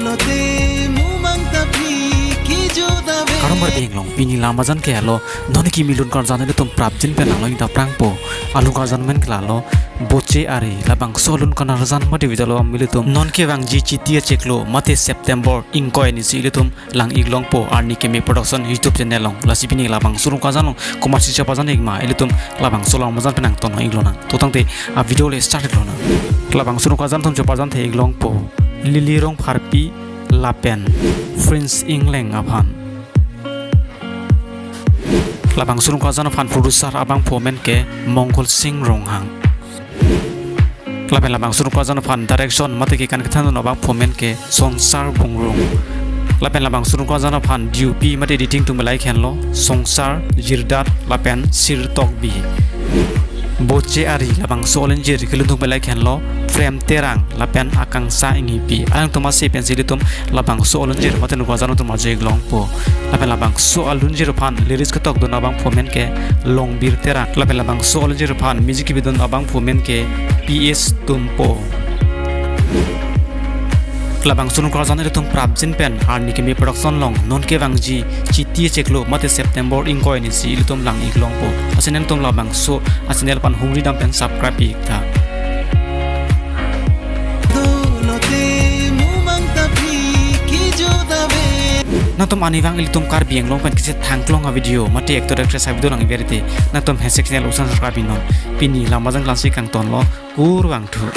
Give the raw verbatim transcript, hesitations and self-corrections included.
Kardom Karbi Anglong, pini lam ajan ke alo, non kimi lun karjan ilitum prapjin pen nanglo ingta prangpo. Alun karjan men ke lalo, Boche Ari, labangso alun karjan mate video lo ilitum non kevangji Chiti achiklo mate September ingkoi arni si ilitum lang-ik longpo Arni Keme Production YouTube channel along. Lasi pini labangso alun karjan along komatsi chepajan-ik ma ilitum labangso alun karjan pen nangton-ik lonang. To tangte a video le start lonang. Labangso alun karjan atum chepajan the-ik longpo Lily Rongpharpi lapen Prince Engleng aphan. Labangso alun karjan aphan producer abangphu amen ke Mongol Sing Ronghang. Lapen labangso alun karjan aphan direction mate kekan kethan abangphu amen ke Songsar Bungrung. Lapen labangso alun karjan aphan D O P mate editing atum belai khenlo Songsar Jirdat lapen Sir Tokbi. Boche Ari labangso alinjir kelun atum belai khenlo Prem Terang lapen Akangsha Enghipi. Alangtum ase pensi ilitum labangso alinjir mate alun karjan atum arju-ik longpo. Lapen labangso alinjir aphan lyrics ketokdun abangphu amen ke Longbir Terang. Lapen labangso alinjir aphan music kebidun abangphu amen ke P S Tumpo. Labangso alun karjan ilitum prapjin pen Arni Keme Production along non kevangji Chiti achiklo mate September ingkoi arni si ilitum lang-ik longpo. Lasi nangtum labangso a channel aphan hungri dam pen subscribe-ik tha. Nangtum arnivang ilitum Karbi Anglong pen kisi thangklong a video mate actor actress a video nang-ik verite, nangtum hashtag channel osan subscribe-ik non. Pini lam ajan klangsi kangtonlo, kurvangthu.